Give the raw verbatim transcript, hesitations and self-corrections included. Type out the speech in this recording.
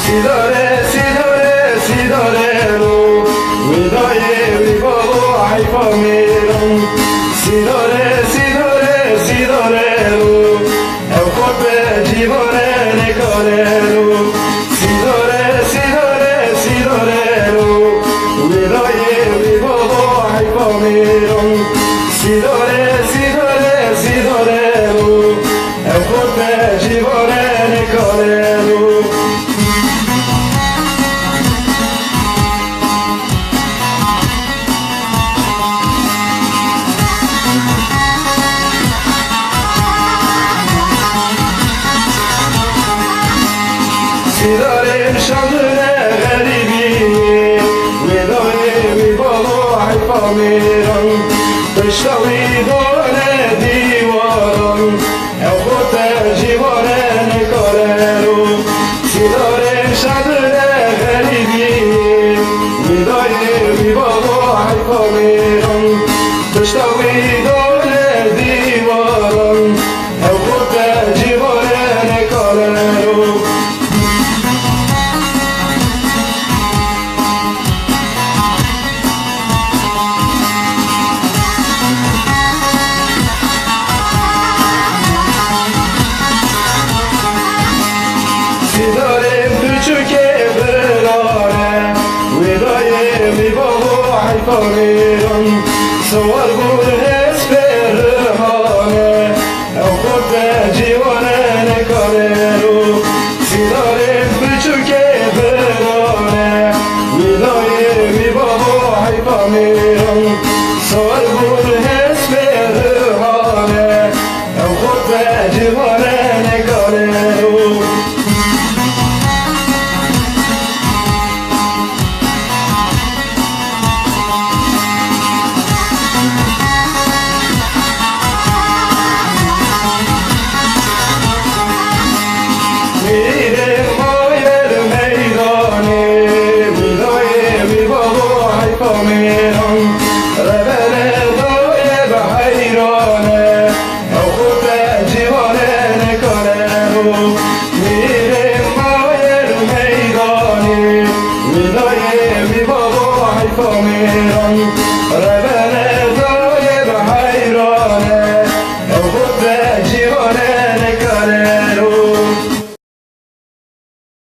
Sîdare, sîdare, sîdare lo, wê dayê wî balo heyfa mêran. Sîdare, sîdare, sîdare lo, ew xwe be cîvare nêkare lo. Sîdare, sîdare, sîdare lo, wê dayê wî balo heyfa mêran. Sîdare, sîdare, sîdare lo, ew xwe be cîvare nêkare lo. Sîdarên şandine xerîbî, wê dayê wî balo heyfa mêran, pişta wî dane dîwaran. Ew xwe te cîvare nêkare ro, sîdarên şadine xerîbî. Wî dayê wî babo heyfa mêran, pişta wî dane dîwaran. Ew xwe te cîvare nêkare ro. Sîdarên piçûkê birane, wê dayê wî babo heyfa mêran.